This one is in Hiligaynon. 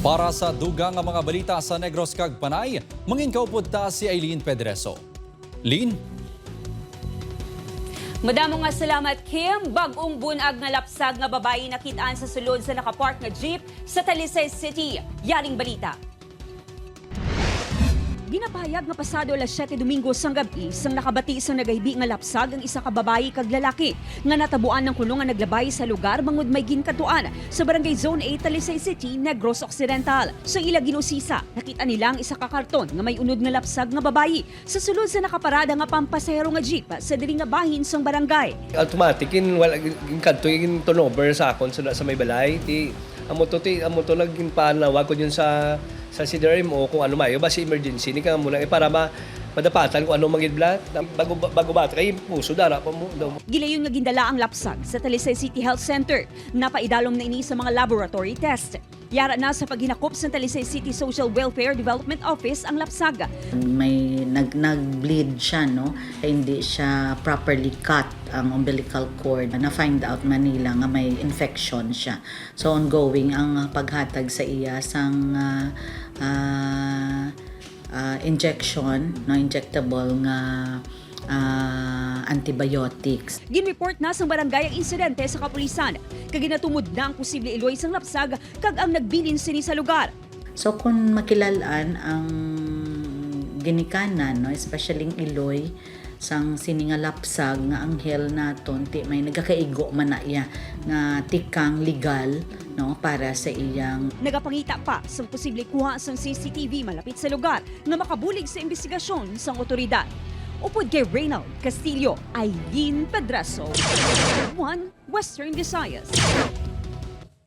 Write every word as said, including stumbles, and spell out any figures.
Para sa dugang nga mga balita sa Negros kag Panay, mangin kaupod ta si Eileen Pedreso. Lin? Madamo nga salamat, Kim. Bag-ong bunag nga lapsag nga babayi nakit-an sa sulod sa nakapark nga jeep sa Talisay City. Yaring balita. Ginapahayag nga pasado alas siyete Domingo sang gab-i sang nakabati sang nagahibi nga lapsag ang isa ka babayi kag lalaki nga natabuan nang kuno nga naglabay sa lugar bangod may ginkadtuan sa Barangay Zone eight, Talisay City, Negros Occidental. Sa ila gin-usisa, nakita nila ang isa ka karton nga may unod nga lapsag nga babayi sa sulod sa nakaparada nga pampasahero nga jeep sa diri nga bahin sang barangay. Automatic, in, wala, in, kadto, in turnover sa akon sa, sa may balay. Ti, amo to, ti, amo to, naging panawag ko yun sa, sa C D R M O kung ano mayo ba si emergency ni kamo na, eh, para ma, madapatan kung ano mangidblat. Bago, bago bata kay puso, dara pa mo. Daw. Gilayon nga gindala ang lapsag sa Talisay City Health Center. Napaidalom na ini sa mga laboratory test. Yara na sa paghinakop sa Talisay City Social Welfare Development Office ang lapsag. May nag nag-bleed siya, no? Hindi siya properly cut ang umbilical cord. Na-find out man nila nga may infection siya. So ongoing ang paghatag sa iya sang ah, ah, ah, injection, no, injectable nga ah, antibiotics. Ginreport na sang barangay ang insidente sa kapulisan, kag ginatumod na ang posible iloy sang lapsag kag ang nagbilin sini sa lugar. So kung makilal-an ang ginikanan, no, especially ang iloy sang sini nga lapsag nga anghel naton, ti may nagakaigo man na iya nga tikang legal, no, para sa iyang Nagapangita pa sang posible kuha sang C C T V malapit sa lugar nga makabulig sa imbestigasyon sang otoridad. Upod kay Reynald Castillo, Eileen Pedraso, One Western Visayas.